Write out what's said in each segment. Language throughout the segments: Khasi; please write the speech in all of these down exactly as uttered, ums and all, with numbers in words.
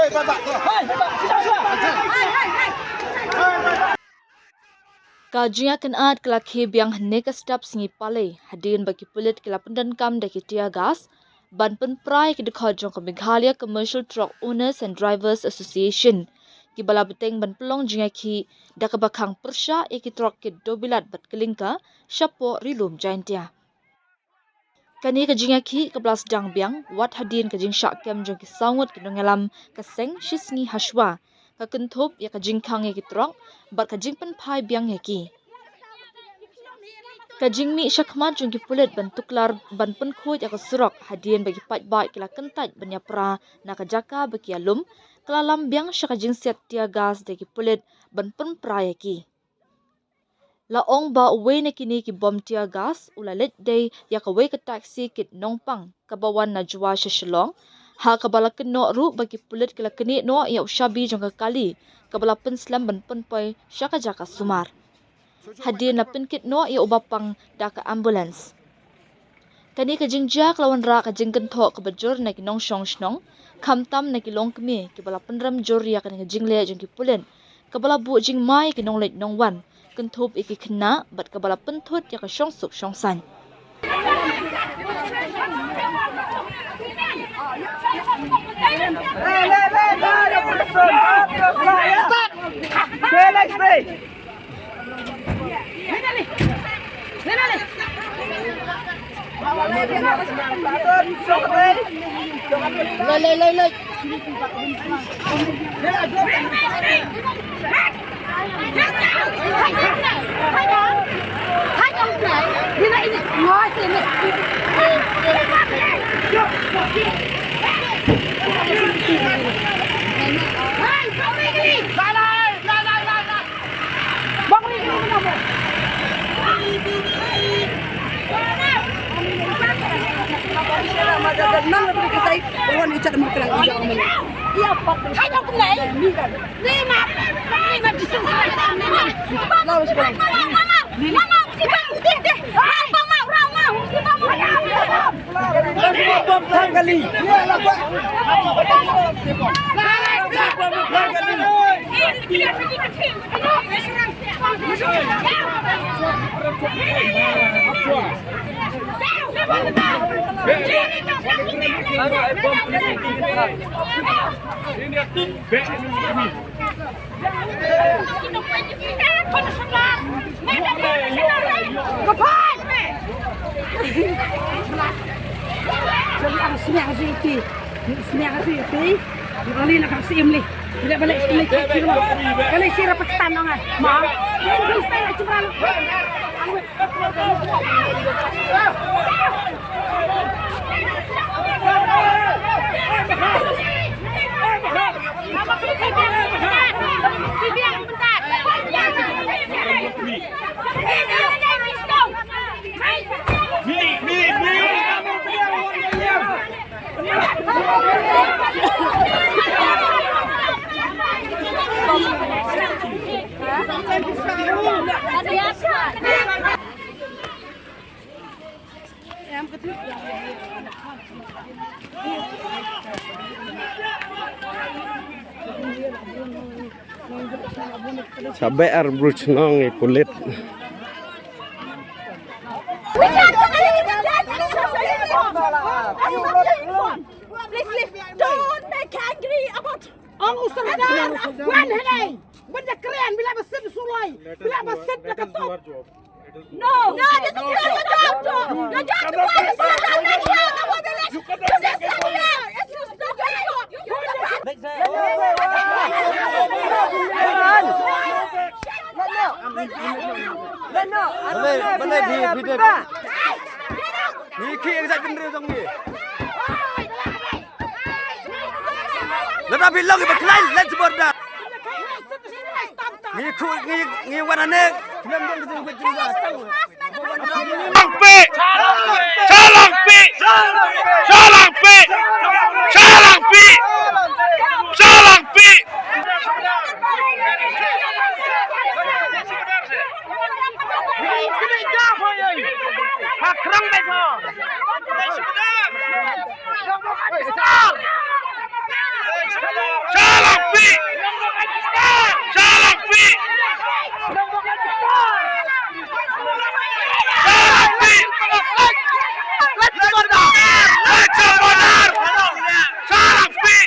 Ka jingïakynad ka la khie biang hynne ka step sngi Palei hadien ba ki pulit ki la pyndonkam da ki tear gas ban pynpra ïa ki dkhot jong ka Meghalaya Commercial Truck Owners and Drivers Association, kiba la bteng ban pynlong jingïakhih da kaba khang pyrshah ïa ki trok kit Dewbilat bad Kylliangka shapoh Ri Lum Jaintia. Kane ka jingïakhih kaba la sdang biang wat hadien ka jingshah kem jong ki saw ngut ki nongïalam ka seng shisngi hashwa, ka kynthup ïa ka jingkhang ïa ki trok bad ka jingpynphai biang ïa ki. Ka jingmih shakhmat jong ki pulit ban tuklar ban pynkhuid ïa ka surok hadien ba ki paidbah ki la kyntait ban ïapra na ka jaka ba ki ïalum, ka la lam biang sha ka jingsiat tear gas da ki pulit ban pynpra ïa ki. La ong ba uwei na kine ki bom tear gas u la leit dei ïa kawei ka taxi kit Nongpang kaba wan na Jowai sha Shillong, ha kaba la kynnoh ruh ba ki pulit ki la knieh noh ïa u shabi jong ka kali kaba la pynslem ban pynpoi sha ka jaka sumar. Hadien la pynkit noh ïa u bapang da ka ambulance. Kane ka jingjia ka la wanrah ka jingkynthoh kaba jur na ki nongshong shnong, khamtam na ki longkmie kiba la pynrem jur ïa kane ka jingleh jong ki pulit kaba la buh jingma ïa ki nongleit nongwan, kynthup ïa ki khynnah bad kaba la pynthut ïa ka shongsuk shongsaiñ. Smiang siti, smiang siti. Kali na kam sim li. Balik balik sini. Kali sira Pakistan dong ah. Ma. Sa beh ar bru chnong i pulit. Please leave. Don't make angry about. Ong u sordar wan hangne. Ban da kren, bila ba sit u suloi, bila ba sit na ka top. No, no, this is not your job. Your job is to go to the election. This is not your job. Balei, balei phi, phi dep? Ngi khih ïa ka jaitbynriew jong ngi. Lada phi long kiba khlaiñ, leit sha border. Ngi khu, ngi, ngi wan hangne. Khlem don ka jingkhuid jingda. Sha Langpih! Sha Langpih! Sha Langpih! Sha Langpih! Sha Langpih! Shalak pi! Shalak pi! Shalak pi! Shalak pi! Shalak pi!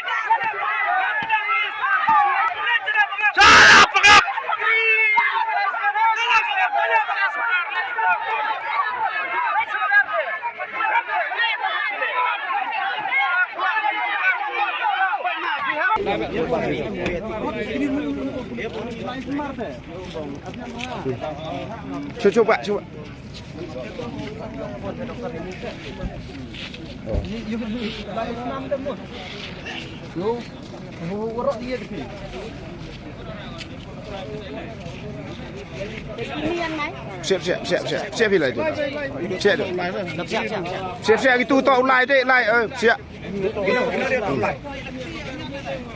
Shu, shu, ba, shu, ba. Siap, siap, siap, siap. Siap, Bilai, tu. Siap, tu. Siap, siap, gitu, tau, lai, dek, lai, eh, siap.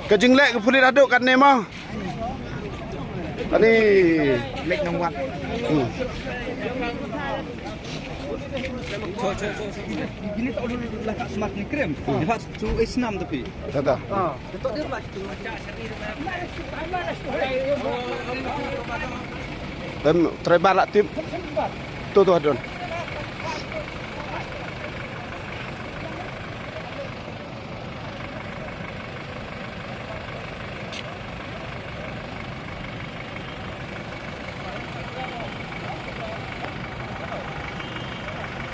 Ka jingleh ka pulit haduh katne mo. Kane. Lek nong wan. Hmm. Ini tak ulun lah kat smart ni krim. Hmm. Dia tu isnam tapi. Kata. Ah, betul dia lah. Em, try bar lah tip. Tu, tu, adon.